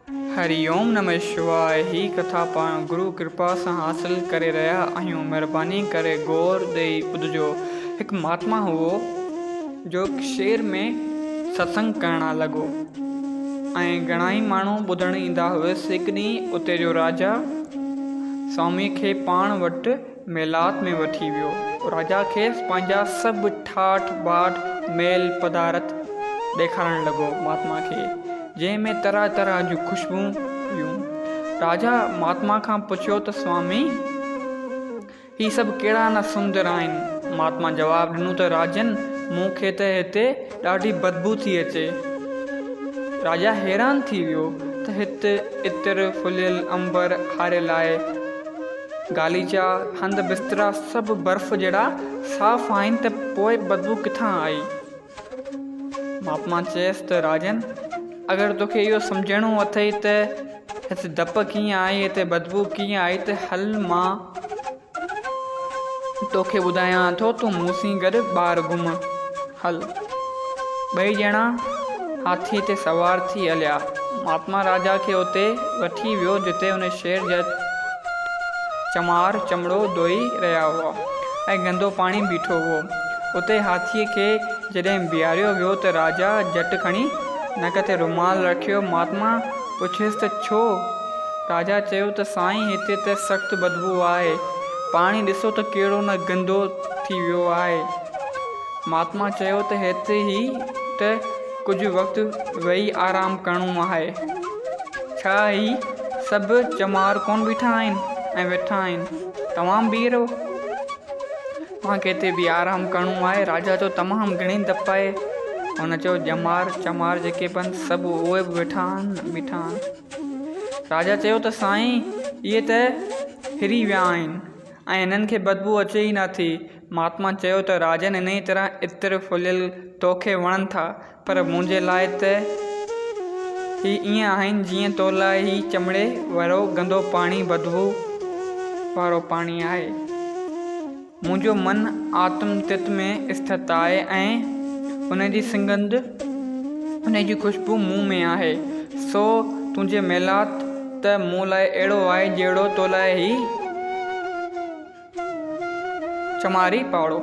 هري اوم نمه شواء هي ڪٿا پاڻ گرو ڪرپا سان حاصل ڪري رهيا آهيون مهرباني ڪري غور ڏئي ٻڌجو هڪ مهاتما هئو جو هڪ شهر ۾ ستسنگ ڪرڻ لڳو ۽ گهڻائي ماڻهو ٻڌڻ ايندا هئس هڪ ڏينهن اتي جو راجا سوامي کي پاڻ وٽ محلات ۾ وٺي ويو. راجا کيس پنهنجا سڀ ٺاٺ باٺ، ميل پدارت ڏيکارڻ لڳو مهاتما کي، جنهن ۾ طرح طرح جون خوشبوئون هيون. راجا مهاتما کان پڇيو ته سوامي! هي سڀ ڪهڙا نه سندر آهن؟ مهاتما جواب ڏنو ته راجن! مون کي ته هتي ڏاڍي بدبوء ٿي اچي. راجا حيران ٿي ويو ته هت عطر، ڦليل عنبر هاريل آهي. غاليچا، هنڌ بسترا سڀ برف جهڙا صاف آهن ته پوء بدبوء ڪٿان آئي؟ مهاتما چيس ته راجن! اگر توکي اهو سمجهڻو اٿئي ته هت ڌپ ڪيئن آئي، هتي بدبوء ڪيئن آئي ته هل مان توکي ٻڌايان ٿو، تون مون سين گڏ ٻاهر گهم. هل. ٻئي ڄڻا هاٿيء تي سوار ٿي هليا. مهاتما راجا کي اتي وٺي ويو جتي ان شهر جا چمار چمڙو ڌوئي رهيا هئا ۽ گندو پاڻي بيٺو هئو. اتي هاٿيء کي جڏهن بيهاريو ويو ته راجا جهٽ کڻي نڪ تي رومال رکيو. مهاتما پڇيس ته ڇو؟ راجا چيو ته سائين هتي ته سخت بدبوء آهي. پاڻي ڏسو ته ڪهڙو نه گندو ٿي ويو آهي. مهاتما چيو ته هت ئي ته ڪجهه وقت ويهي آرام ڪرڻو آهي. ڇا هي سڀ چمار ڪونه بيٺا آهن ۽ ويٺا آهن. توهان به بيهي رهو. مان کي هتي بيهي آرام ڪرڻو آهي. راجا چيو تمام گهڻي ڌپ آهي. هن چيو ڄمار چمار جيڪي به آهن سڀ اهي به ويٺا آهن بيٺا آهن. راجا چيو ته سائين اهي ته هري ويا آهن ۽ هنن کي بدبوء اچي ئي نه ٿي. مهاتما چيو ته راجن انهيء طرح عطر ڦليل توکي وڻن ٿا، پر منهنجي لاء ته هي ائين آهن جيئن تو لاء هي چمڙي وارو گندو پاڻي بدبوء وارو پاڻي آهي. منهنجو من آتم تت ۾ اسٿت آهي ۽ ان جي سنگنڌ، ان جي خوشبو مون ۾ آهي. سو تنهنجي محلات ته مون لاء اهڙو آهي جهڙو تو لاء هي چماري پاڙو.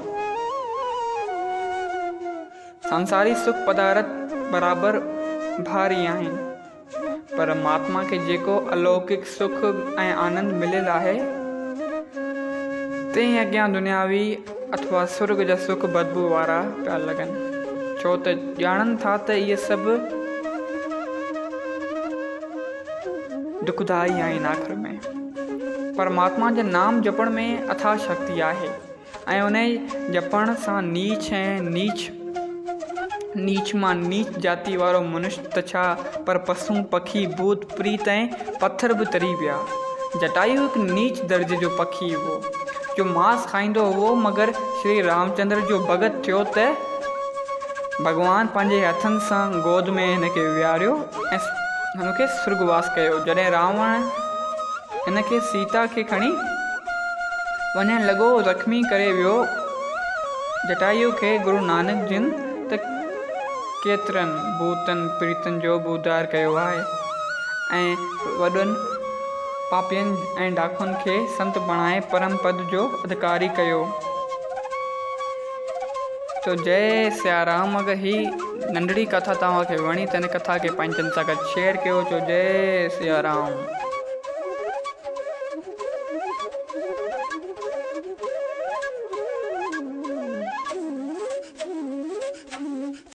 سانساري سک پدارت برابر ڀاري آهن، پر مهاتما کي جيڪو الوڪڪ سک ۽ آنند مليل آهي، تنهن اڳيان دنياوي اٿوا سرڳ جا سک بدبوء وارا پيا لڳن، ڇو ته ڄاڻن ٿا ته اهي سڀ دکدائي آهن. آخر ۾ پرماتما جي نام جپڻ ۾ اٿاهه شڪتي آهي. ۽ انهيء جپڻ سان نيچ ۽ نيچ، نيچ مان نيچ جاتيء وارو منش ته ڇا، پر پسون، پکي، ڀوت، پريت ۽ پٿر به تري ويا. جٽايو هڪ نيچ درجي جو پکي هئو، جو ماس کائيندو هئو، مگر شري رامچندر جو ڀڳت ٿيو ته ڀڳوان پنهنجي هٿن سان گود ۾ هن کي ويهاريو ۽ هن کي سرڳواس ڪيو. جڏهن راوڻ هن کي سيتا کي کڻي وڃڻ لڳو، زخمي ڪري ويو. جٽايو کي گرو نانڪ جن ته ڪيترن ڀوتن پريتن جو به اڌار ڪيو آهي ۽ وڏن پاپين ۽ ڊاڪن کي سنت بڻائي پرم پد جو اڌڪاري ڪيو. سو جئي سيارام اگر هي ننڍڙي ڪٿا توهان کي وڻي ته هن ڪٿا کي پنهنجن سان گڏ شيئر ڪيو چو جئي سيارام.